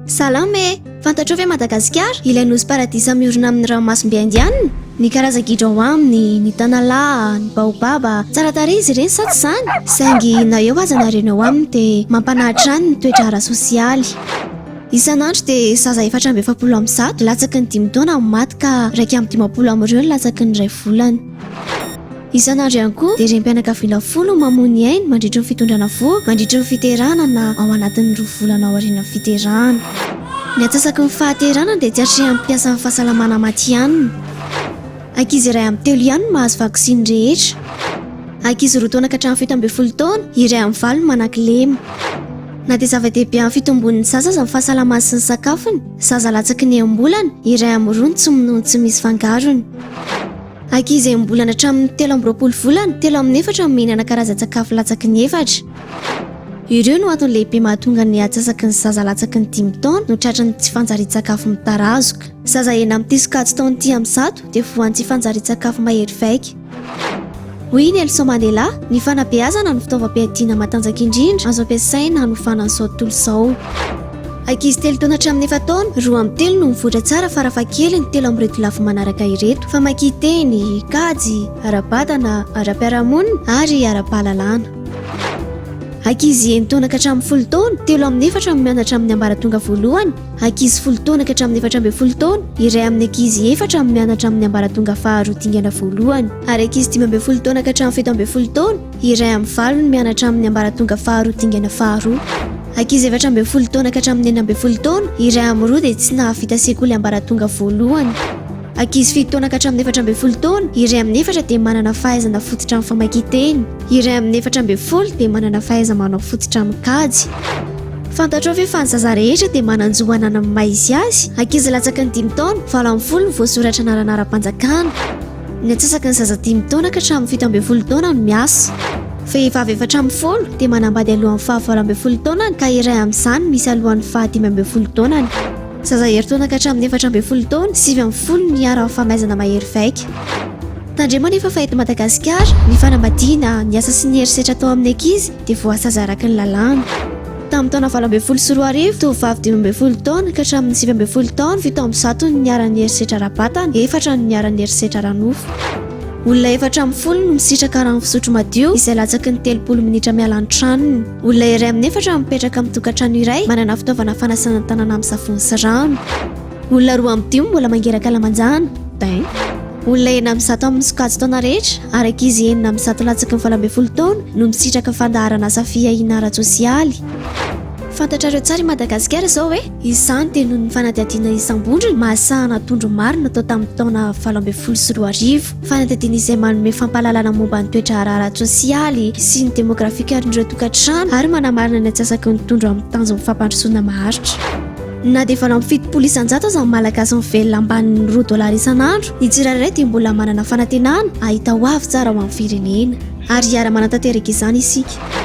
Salama e! Fantatrao ve Madagasikara, ilay nosy paradisa miorina amin'ny ranomasimbe Indiana? Ny karazan-gidro ao aminy, ny tanalahy, ny baobaba, tsara tarehy izy ireny sa tsy izany? Saingy na eo aza ny harena ao aminy dia mampanahy hatrany ny toetra ara-sosialy. Isan'andro dia zaza 144 latsaky ny dimy taona no maty ka 51 amin'ireo no latsaky ny iray volana. Isan'andro ihany koa dia renim-pianakaviana folo no mamoy ny ainy mandritry ny fitondrana vohoka, mandritry ny fiterahana na ao anatin'ny roa volana aorian'ny fiterahana. Ny antsasaky ny fahaterahana dia tsy atrehan'ny mpiasan'ny fahasalamana matihanina. Ankizy iray amin'ny telo ihany no mahazo vaksiny rehetra. Ankizy roa taona ka hatramin'ny 17 taona, iray amin'ny valo no manan-kilema. Na dia zava-dehibe amin'ny fitombon'ny zaza aza ny fahasalamany sy ny sakafony, zaza latsaky ny enim-bolana, iray amin'ny roa no tsy minono tsy misy fangarony. Ankizy enim-bolana hatramin'ny 23 volana, telo amin'ny efatra no mihinana karazan-tsakafo latsaky ny efatra. Ireo no antony lehibe mahatonga ny antsasaky ny zaza latsaky ny dimy taona no tratry ny tsy fanjarian-tsakafo mitarazoka. Zaza enina amin'ity sokajin-taona ity amin'ny zato dia voan'ny tsy fanjarian-tsakafo mahery vaika. Hoy i Nelson Mandela, Ny fanabeazana no fitaovam-piadiana matanjaka indrindra azo ampiasaina hanovana an'izao tontolo izao. Ankizy telo taona hatramin'ny efa-taona, roa amin'ny telo no mivoatra tsara farafahakeliny telo amin'ireto lafiny manaraka ireto, famakian-teny, kajy, ara-batana, ara-piarahamonina ary ara-pahalalana. Ankizy enin-taona ka hatramin'ny folo taona, telo amin'ny efatra no mianatra amin'ny ambaratonga voalohany, Ankizy folo taona ka hatramin'ny 14 taona, iray amin'ny ankizy efatra no mianatra amin'ny ambaratonga faharoa dingana voalohany. Ary ankizy 15 taona ka hatramin'ny 17 taona, iray amin'ny valo no mianatra amin'ny ambaratonga faharoa dingana faharoa. Ankizy 14 taona ka hatramin'ny 16 taona, iray amin'ny roa dia tsy nahavita sekoly ambaratonga voalohany. Ankizy fito taona ka hatramin'ny 14 taona, iray amin'ny efatra dia manana fahaizana fototra amin'ny famakian-teny. Iray amin'ny 14 dia manana fahaiza-manao fototra amin'ny kajy. Fantatrao ve fa ny zaza rehetra dia manan-jo hanana ny maha izy azy? Ankizy latsaky ny dimy taona, 18 no voasoratra anarana ara-panjakana. Ny antsasaky ny zaza dimy taona ka hatramin'ny 17 taona no miasa. Vehivavy 14 dia manambady alohan'ny faha 18 taonany ka iray amin'izany misy alohan'ny faha 15 taonany. Zaza herintaona ka hatramin'ny 14 taona, 19 no niharan'ny famaizana mahery vaika. Tandremo anefa fa eto Madagasikara, ny fanambadiana, ny asa sy ny herisetra atao amin'ny ankizy dia voasazy araka ny lalàna. Tamin'ny taona 2018, tovovavy 15 taona ka hatramin'ny 19 taona, 107 no niharan'ny herisetra ara-batana, efatra no niharan'ny herisetra ara-nofo. Olona 14 no misitraka rano fisotro madio izay latsaky ny 30 minitra miala ny tranony. Olona iray amin'ny efatra no mipetraka amin'ny tokantrano iray manana fitaovana fanasana tanana amin'ny savony sy rano. Olona roa amin'ny dimy mbola mangeraka lamanjana, bain. Olona 106 amin'ny sokajin-taona rehetra ary ankizy 106 latsaky ny 18 taona no misitraka fandaharan'asa fiahiana ara-tsosialy. Fantatrareo tsara i Madagasikara izao e! Izany dia noho ny fanadihadiana isam-bondrona mahasahana tondro maro natao tamin'ny taona 2018. Fanadihadiana izay manome fampahalalana momba ny toe-draharaha ara-tsosialy sy ny demografikan'ireo tokantrano ary manamarina ny antsasaky ny tondro amin'ny tanjon'ny fampandrosoana maharitra. Na dia 78% aza ny Malagasy mivelona ambanin'ny roa dolara isan'andro, ny tsirairay dia mbola manana fanantenana hahita ho avy tsara ho an'ny firenena. Ary hiara-manatanteraka izany isika.